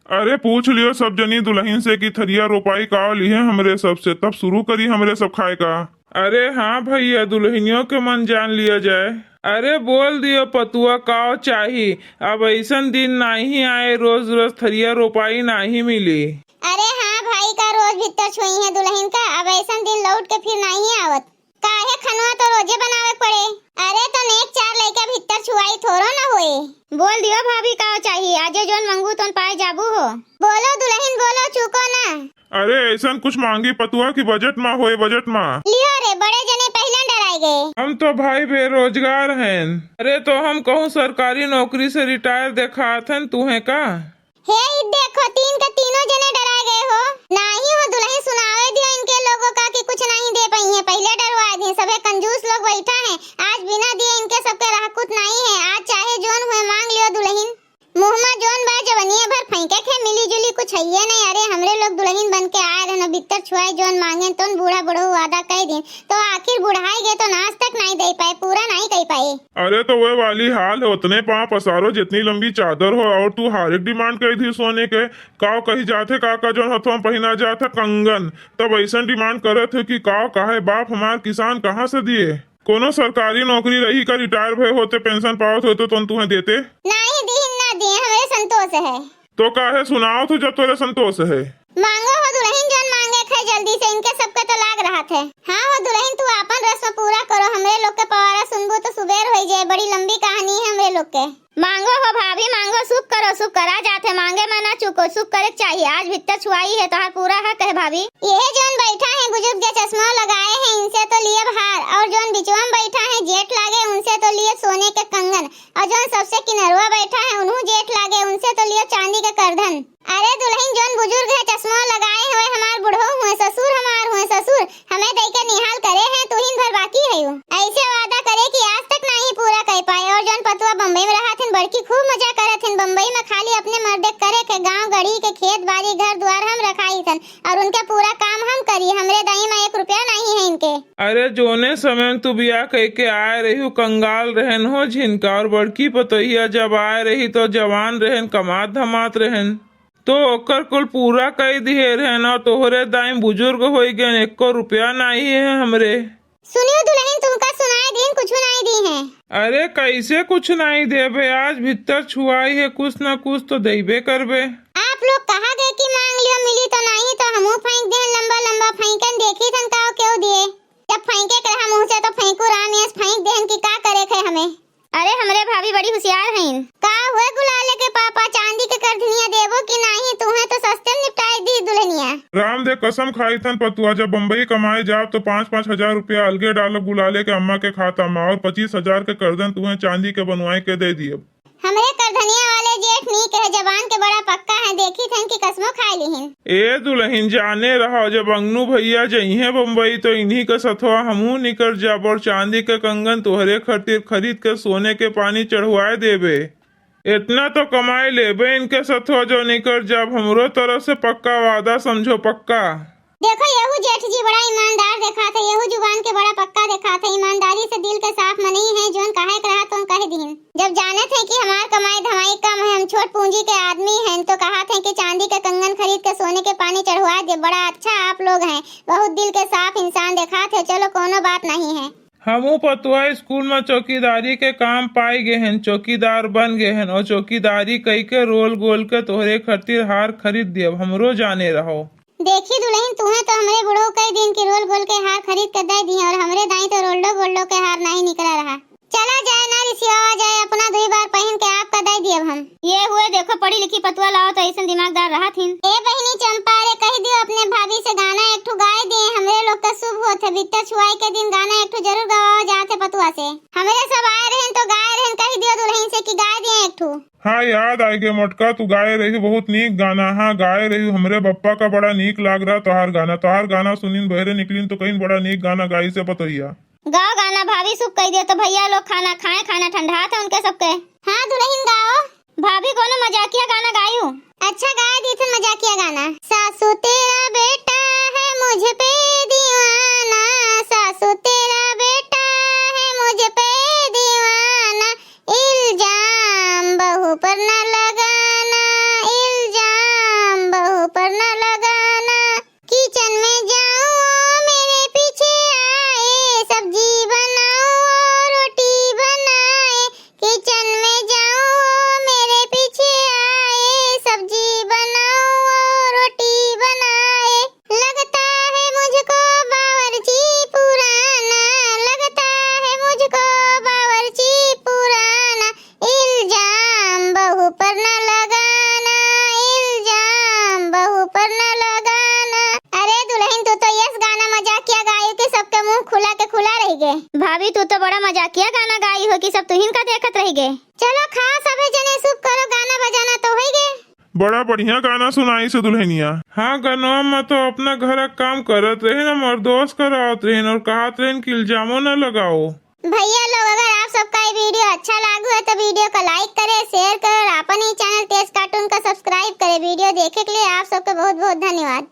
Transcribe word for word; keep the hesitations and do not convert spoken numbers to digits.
अरे पूछ लियो सब जनी दुलहिन से कि थरिया रोपाई का लिहे हमरे सब से, तब सुरू करी हमरे सब खाए का। अरे हाँ भइया, दुलहिनियो के मन जान लिया जाए। अरे बोल दियो पतुआ काव चाही, अब अइसन दिन नाहीं आए, रोज रोज थरिया रोपाई नाहीं मिली। अरे हाँ भाई, का रोज भित्तर छुइहैं दुलहिन का, अब अइसन दिन लौट के फिर नाहीं आवत। काहे, खनवा तो रोजे बनावे के पड़े। अरे तो नेक चार लइका भित्तर छुआई थोरो न होए। बोल दियो भाभी काव चाही, आजे जौन मंगू तौन पाए जाबू हो। बोलो दुलहिन बोलो, चूको ना। अरे अइसन कुछ माँगी पतुआ कि बजट मा होए, बजट मा। लियो रे, बड़े जने पहिलेन डराए गए। हम तो भाई बेरोजगार हन। अरे तो हम कहूँ सरकारी नौकरी से रिटायर देखात हन तुहें का? हे ई देखो, तीन के तीनों जने डराए गए हो। नाहीं हो दुलहिन, सुनावे दियो इनके लोगों का कि कुछ नाहीं दे पइहैं, पहिले डरवाए दिए। सभे कंजूस लोग बैठा है, आज बिना दिए इनके सबके रहकुत नाहीं है। आज चाहे जौन हुए माँग लियो दुलहिन। मुँह मा जौन बा जवनिया भर फेंके के, मिली जुली कुछ हइये नहीं। अरे हमरे लोग दुलहिन बन के आए रहन, भित्तर छुआए जौन माँगेन तौन बूढ़ा बुढ़ऊ वादा कइ दिन, तो आखिर बुढ़ाई गए तो नाज तक नाहीं दे पाए, पूरा नाहीं कइ पाए। अरे तो वह वाली हाल है, उतने पाँव पसारो जितनी लंबी चादर हो, और तू हर एक demand कइ दी सोने के। काव कही जात है काका जौन हथवा मा पहिना जात है कंगन, तब अइसन demand करत है कि काव काहे बाप हमार किसान कहाँ से दिए? कोनो सरकारी नौकरी रही का, रिटायर भए होते, पेंशन पावत होते, तो तुहें देते? नाहीं दीहिन, ना दिए, हमरे संतोष है। तो काहे सुनाओ तू जब तोरे संतोष है? माँगो हो दुलहिन जौन माँगे क है जल्दी से, इनके सबके तो लाग रहत है। हाँ हो दुलहिन, तू आपन रस्म पूरा करो, हमरे लोग के पवारा सुनबू तो सुबेर होइ जाए, बड़ी लंबी कहानी है हमरे लोग के। माँगो हो भाभी, माँगो, सुख करो, सुख करा जात है, माँगे मा ना चूको, सुख करे के चाहिए। आज भित्तर छुआई है, तोहार पूरा हक है भाभी। यह जौन बैठा है बुजुर्ग जे चश्मा लगाए हैं, इनसे तो लियब हार, और जौन बिचवा मा बैठा है जेठ लागे, उनसे तो लियब सोने के कंगन, और जौन सबसे किनरवा बैठा है, उन्हू जेठ लागे, उनसे तो लियब चांदी के करधन। अरे दुलहिन, जौन बुजुर्ग है चश्मा लगाए हुए, हमार बुढ़ऊ हुए ससुर, हमार हुए ससुर, हमें दइ के निहाल करे हैं, तुहिन भर बाकी है। अइसे वादा करे कि आज तक नाहीं पूरा कइ पाए। और जौन पतुआ बम्बई मा रहत हन, बड़की खूब मजा करत हन। बम्बई मा खाली अपने मर्दे करे के, गाँव गढ़ी के, खेत बारी घर दुआर हम रखाई थन, और उनके पूरा काम हम करी। हमरे दाई मा एक रुपया नाहीं है इनके। अरे जौने समय मा तू बियाह कइ के आए रही, कंगाल रहन हो झिनका, और बड़की पतोहिया जब आए रही तो जवान रहन, कमात धमात रहन। तो ओकर कुल पूरा कइ दिहे रहेन, और तोहरे दाई बुजुर्ग होइ गएन, एको रुपया नाहीं है हमरे। सुनियो दुलहिन, तुमका सुनाए दीन, कुछु नाहीं दीहें। अरे कइसे कुछ नाहीं देबे, आज भित्तर छुआई है, कुछ न कुछ तो देबे करबे। आप लोग कहा गए कि माँग लियो मिली तो नाहीं, तो हमहू फेंक देहेन लंबा लंबा फेंकन, देखी थन का केहू दिए। जब फेंके के रहा मुँह से तो फेंकू राम यस फेंक देहेन कि का करे क है हमें। अरे हमरे भाभी बड़ी हुसियार हईन। का हुए गुलाले के पापा, चांदी के करधनिया देबो कि नाहीं? तुहें तो सस्ते में निपटाए दी दुलहिनिया। राम दे कसम खाई थन पतुआ, जब बम्बई कमाए जाब तो पाँच पाँच हजार रुपया अलगे डालब गुलाले के अम्मा के खाता मा, और पच्चीस हजार के करधन तुहें चांदी के बनवाए के दे दियब। हमरे करधनिया वाले जेठ नीक है, जबान के बड़ा पक्का है, देखी थन कि कसमो खाए लिहिन। ए दुलहिन, जाने रहो, जब अंगनू भइया जइहें बम्बई, तो इन्हीं के सथवा हमहू निकर जाब और चांदी के कंगन तोहरे खातिर खरीद के सोने के पानी चढ़वाए देबे। एतना तो कमाए लेबे इनके सथवा, जो निकर जाब, हमरो तरफ से पक्का वादा समझो, पक्का। देखो, यहू जेठ जी बड़ा ईमानदार देखात है, यहू जुबान के बड़ा पक्का देखात है, ईमानदारी से दिल के साफ मनई है, जौन कहे के रहा तौन कह दीन। जब जानत है कि हमार कमाई धमाई कम है, हम छोट पूंजी के आदमी हैं, तो कहत हैं कि चांदी के कंगन खरीद के सोने के पानी चढ़वा दे। बड़ा अच्छा आप लोग हैं, बहुत दिल के साफ इंसान देखात है। चलो, कोनो बात नहीं है। हमू पतुआ स्कूल में चौकीदारी के काम पाई गए हैं, चौकीदार बन गए हैं और चौकीदारी कई के रोल गोल के तोहरे खातिर हार खरीद दियब, हमरो जाने रहो। देखी दुलहिन, तुहें तो हमरे बुढ़ऊ कई दिन के रोल गोल के हार खरीद के दे दिए और हमरे दाई तो रोल्डो गोल्डो के हार नहीं निकला रहा। चला जाए ना रिसियावा जाए, अपना दुई बार पहिन के आपका दे दियब हम। ये हुए देखो, पढ़ी लिखी पतुआ लाओ तो ऐसन दिमागदार रहत हिन। ए बहिनी चंपा, रे कह दियो अपने भाभी से गाना एक ठो गाए दिए, हमरे लोग का शुभ होत है, बित्तर छुआई के दिन गाना एक ठो जरूर गवाओ जात है पतुआ से। हमरे सब आए रहन तो गाए रहन, कह दियो दुलहिन से कि गाए दिए एक ठो। हाँ, याद आए गे मोटका, तू गाए रही बहुत नीक गाना। हाँ, गाए रही, हमरे बप्पा का बड़ा नीक लाग रहा तोहार गाना। तोहार गाना सुनिन बहरे निकलिन तो कहिन बड़ा नीक गाना गाई से पतोहिया। गाओ गाना भाभी, सुख कई दे तो भैया लोग खाना खाए, खाना ठंडा था उनके सबके। हाँ दुलहिन गाओ। भाभी कोनो मजाकिया गाना गायू। अच्छा गाए दी थे मजाकिया गाना। सासू तेरा बेटा है मुझ पे दीवाना, सासू तेरा बेटा है मुझ पे दीवाना, इल्जाम बहू पर न लगाना, इल्जाम सब्जी बनाऊं और रोटी बनाए। लगता है मुझको बावर्ची पुराना, लगता है मुझको बावर्ची पुराना। इल्जाम बहू पर न लगाना, इल्जाम बहू पर न लगाना। अरे दुलहिन, तू तो यस गाना मजाकिया गायू कि सबके मुंह खुला के खुला रहि गे। भाभी, तू तो बड़ा मजाकिया गाना गाई हो कि सब तुहिन का देखत रहि गे। चलो खा सभे जने, शुभ करो, गाना बजाना तो होइ गे। बड़ा बढ़िया गाना सुनाइस दुलहिनिया। हाँ, गनवा में तो अपना घर क काम करत रहिन, हमर दोस्त करावत रहिन और कहत रहिन कि इल्जामो न लगाओ। भइया लोग, अगर आप सबका ये video अच्छा लागू है तो video का like करे, share करे और आपन ही channel तेज cartoon का subscribe करे। Video देखे के लिए आप सबके बहुत बहुत धन्यवाद।